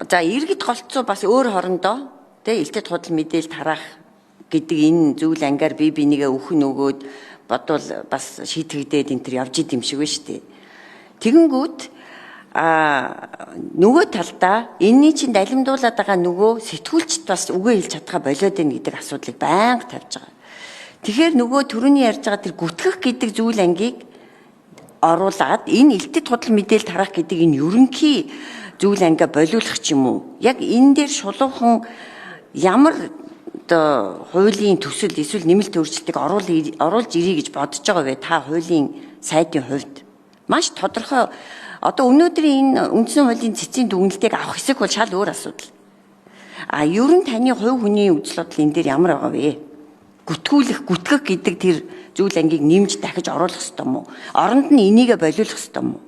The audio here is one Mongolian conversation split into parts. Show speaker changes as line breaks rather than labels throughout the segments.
За, иргэд голцоо бас өөр хорондоо тэ элтэд худал мэдээлэл тараах гэдэг энэ зүйл ангаар бие бинийгээ өхөн өгөөд бодвол бас шийтгэгдээд энэ төр явж идэм шиг байна шүү дээ. Тэгэнгүүт нөгөө талдаа энэний чинь далимдуулаад байгаа нөгөө сэтгүүлчд бас үгээ хэлж чадхаа болиод байна гэдэг асуудлыг байнга тавьж байгаа. Тэгэхээр нөгөө түрүүний ярьж байгаа тэр гүтгэх гэдэг зүйл ангийг оруулаад энэ элтэд худал мэдээлэл тараах гэдэг энэ ерөнхий зүйл ангаа болиулах ч юм уу. Яг энэ дээр шулуухан ямар одоо хуулийн төсөл эсвэл нэмэлт өөрчлөлтийг оруулж ирье гэж бодож байгаа вэ? Та хуулийн сайдын хувьд маш тодорхой одоо өнөөдрийн энэ үндсэн хуулийн цэцгийн дүгнэлтийг авах хэсэг бол шал өөр асуудал. А ер нь таны хувь хүний үзэл бодол энэ дээр ямар байгаа вэ? Гүтгүүлэх, гүтгэх гэдэг тэр зүйл ангийг нэмж дахиж оруулах ёстой юм уу? Оронд нь энийгээ болиулах ёстой юм уу?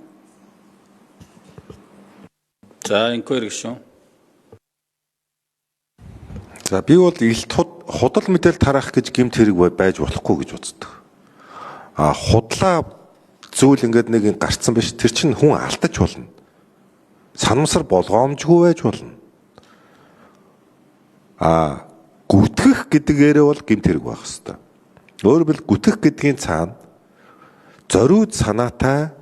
За, энэхүү иргэн шүүн.
За, би бол элт худал мэдээлэл тараах гэж гэмт хэрэг байж болохгүй гэж үздэг. А худлаа зүйл ингээд нэг гарцсан биш, тэр чинь хүн алдаж болно. Санамсар болгоомжгүй байж болно. А гүтгэх гэдгээрээ бол гэмт хэрэг байх хэвээр. Өөрөөр хэлбэл, гүтгэх гэдгийн цаана зориуд санаатай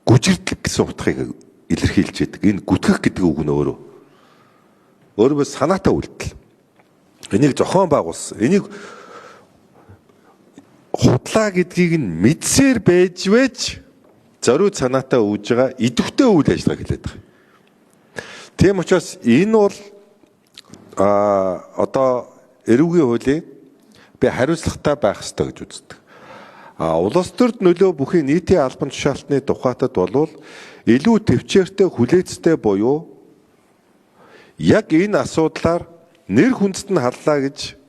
гүжирдлэг гэсэн утгыг илэрхийлж байдаг. Энэ гүтгэх гэдэг үг нь өөрөө. Өөрөөр хэлбэл, санаатай үйлдэл. Энийг зохион байгуулсан. Энийг худлаа гэдгийг нь мэдсээр байж байж зориуд санаатай үүж байгаа идэвхтэй үйл ажиллагаа хэлээд байгаа. Тийм учраас энэ бол одоо эрүүгийн хуулийн би хариуцлагатай байх ёстой гэж үздэг. А улс төрд нөлөө бүхий нийтийн албан тушаалтны тухайтад болвол илүү тэвчээртэй, хүлээцтэй буюу яг энэ асуудлаар нэр хүндэт нь халлаа гэж